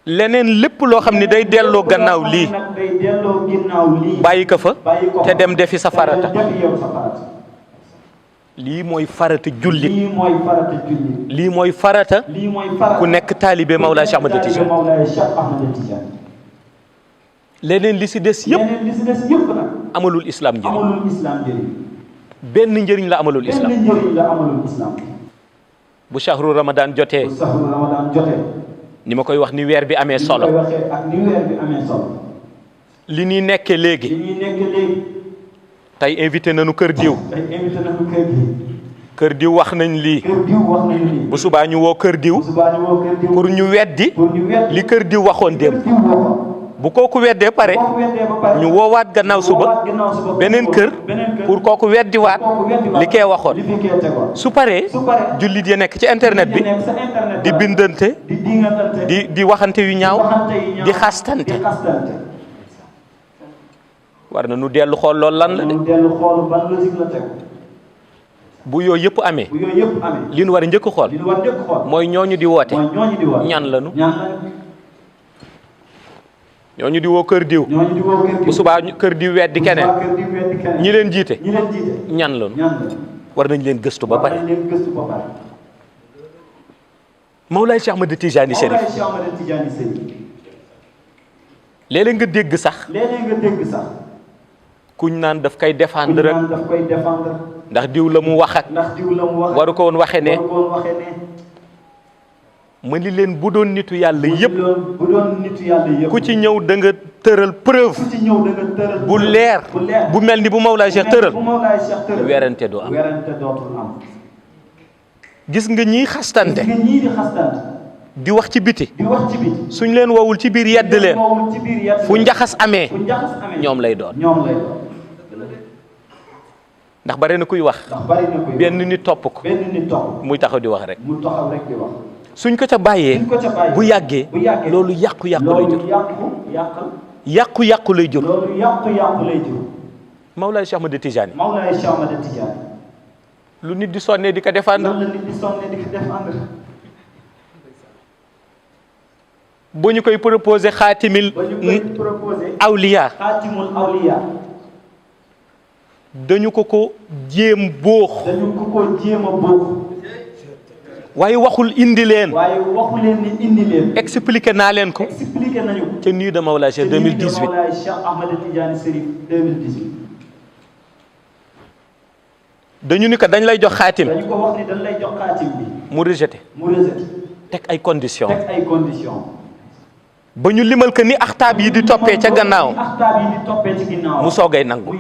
leneen lépp loo xam ne day delloo gannaaw lii bàyyi ko fa te dem defi sa farata lii mooy farata jullit lii mooy farata ku nekk taalibe Mawlaa Cheikh Ahmad Tijaan leneen li si des yëpp amalul islam njëriñ benn njëriñ la amalul islam bu shahru ramadan jotee ni ma koy wax ni weer bi amee solo li ñuy nekkee léegi tey invité nañu kër diw kër diw wax nañ lii bu subaa ñu woo kër diw pour ñu weddi li kër diw waxoon démb bu kooku weddee pare ñu woowaat gannaaw suba beneen kër pour kooku weddiwaat li kee waxoon su paree jullit ya nekk ci internet bi di bindante di waxante yu ñaaw di xastante war na nu dellu xool loolu lan la de bu yooyu yëpp amee li nu war a njëkk xool mooy ñooñu di woote ñan lanu ñooñu di woo kër diw bu subaa kër diw weddi keneen ñi leen jiite ñan lanu war nañ leen gëstu ba pare Mawlaay Cheikh Ahmad Tijaani Chérif léeg-léeg nga dégg sax kuñ naan daf koy défendre rek ndax diw la mu wax ak waru ko woon waxe ne ma ni leen bu doon nitu yàlla yëpp ku ci ñëw da nga tëral preuve bu leer bu mel ni bu Mawlaay Cheikh tëral werante doo am gis nga ñiy xastante di wax ci biti suñ leen wowul ci biir yedd leen fu njaxas amee ñoom lay doon ndax bare na kuy wax benn nit topp ko muy taxaw di wax rek suñ ko ca bàyyee bu yàggee loolu yàqu-yàqu lay jur yàqu-yàqu lay jur Mawlaay Cheikh Ahmad Tijaani lu nit di sonnee di ko défendre bu ñu koy proposé xaatimil awliya dañu ko jéem boox waaye waxul indi leen expliqué naa leen ko ca nuit de Mawlaay Cheikh 2018 dañu ni ko dañ lay jox xaatim mu rejeté teg ay conditions ba ñu limal ko ni axtaab yi di toppee ca gannaaw mu soogay nangu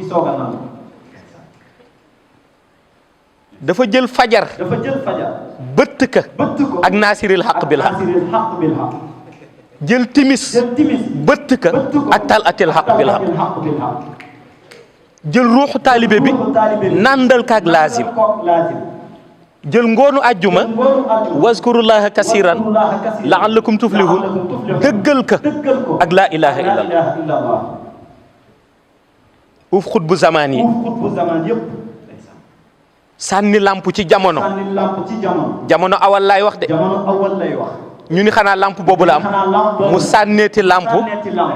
dafa jël fajar bëtt ka ak naasiril xaq bil xaq jël timis bëtt ka ak tal atil xaq bil xaq jël ruuxu taalibe bi nandal kaak laazim jël ngoonu àjjuma wazkurullaha kasiran laallakum tuflihun dëggal ka ak laa ilaha illallah uuf xutbu zamaan yi sànni lamp ci jamono awal laay wax de ñu ni xanaa lamp boobu la am mu sànneeti lamp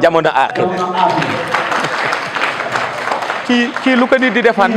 jamono aaxir kii lu ko nit di defaan